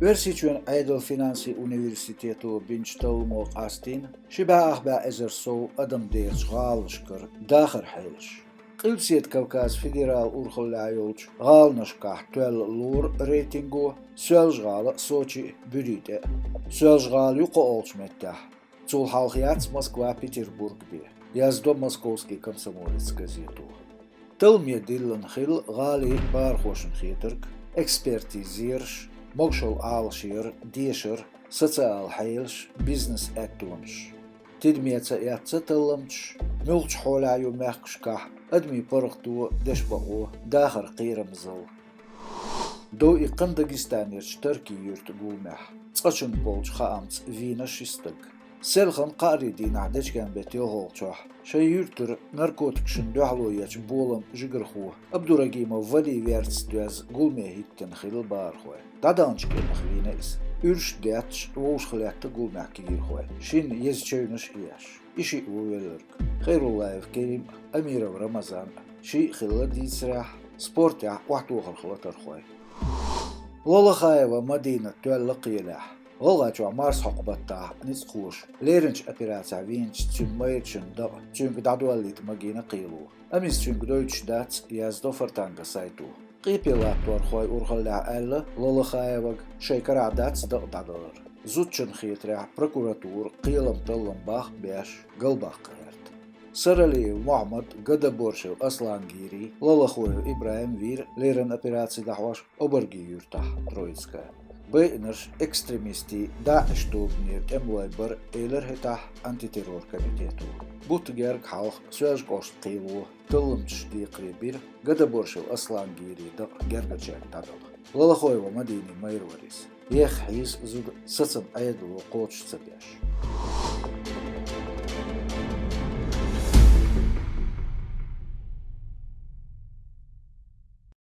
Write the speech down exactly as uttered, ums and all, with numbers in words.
Оьрсийчоьнан Ӏедалан финансийн университето бинчу талламо къастийна ши бӀе ах бӀе эзар сов адам дерачу гӀаланашкара дахаран хьелаш. Къилбаседа Кавказан федералан урхаллехь йолчу гӀаланашкахь тоьлла лору рейтинго Соьлжа-ГӀала а, Сочи а буьрий тӀе а. Соьлжа-ГӀала ю кхоалгӀачу меттехь. Цул хьалха яц Москва Петербург бен, яздо «Московский комсомолец» газето. Талламе диллина хилла гӀалин бахархошна хетарг, экспертийн зераш, могушалла Ӏалашъяр, дешар, социалан хьелаш, бизнес-аьттонаш. Тидаме ца эцна талламчаш, муьлхачу хьолехь ю мехкашкахь адамийн паргӀато, дешбакъо, дахаран кхерамзалла. Дов иккхина Дагестанерчу Тарки-Юьртан гуламехь, цкъачунна болчу хаамца вийна ши стаг. Селхана кхаарин дийнахь Дечкен-беттан йолхалгӀачохь шайн юьртара наркотикашна дуьхьало ечу боламан жигархо Абдурагимов Вали верца доьзна гуламе хӀиттина хилла бахархой. ДӀадаханчу кӀирнах вийна иза. Уьш детташ, вовшах лаьтта гуламехь кегийрхой, шинна еза чевнаш а еш. И шиъ ву велларг. Хайруллаев Керим а, Амиров Рамазан а, шиъ хилла дийцарехь, спортехь охьатохарх латархой. Лолахаева Мадина тоьлла кхелехь. ГӀалгӀайчохь марсхьокху баттахь ницкъахоша леринчу операцехь вийначу цуьнан майрачун дакъа цуьнга дӀадоллийта магийна кхело. Амма иза цуьнга дойтуш дац, яздо «Фортанга» сайто. Къепе латторхойн урхаллехь аьлла Лолахаевага шайн карахь дац дакъа дӀадалар. Зудчунна хетарехь, прокуратура кхелан таллам баккха беш, галбаккха гӀерта. Саралиев Мохьмад, Гадаборшев Аслан гири, Лолахоев ИбрахӀим вийра леррина операци дӀахьош Обаргийн юьртахь, Троицкая. Байинарш экстремистийн, ДАИШ тобанера тӀемалой бара, элира хӀетахь антитеррор комитето. Бутт герга хьалха Соьлж-кӀоштан кхело талламчаш декхаре бира Гадаборшев Аслан гири дакъа гергарчаьрга дӀадала. Лолахоева Мадинин майра вара иза. Еха хьийза зуда сацам Ӏедало кхочуш ца беш.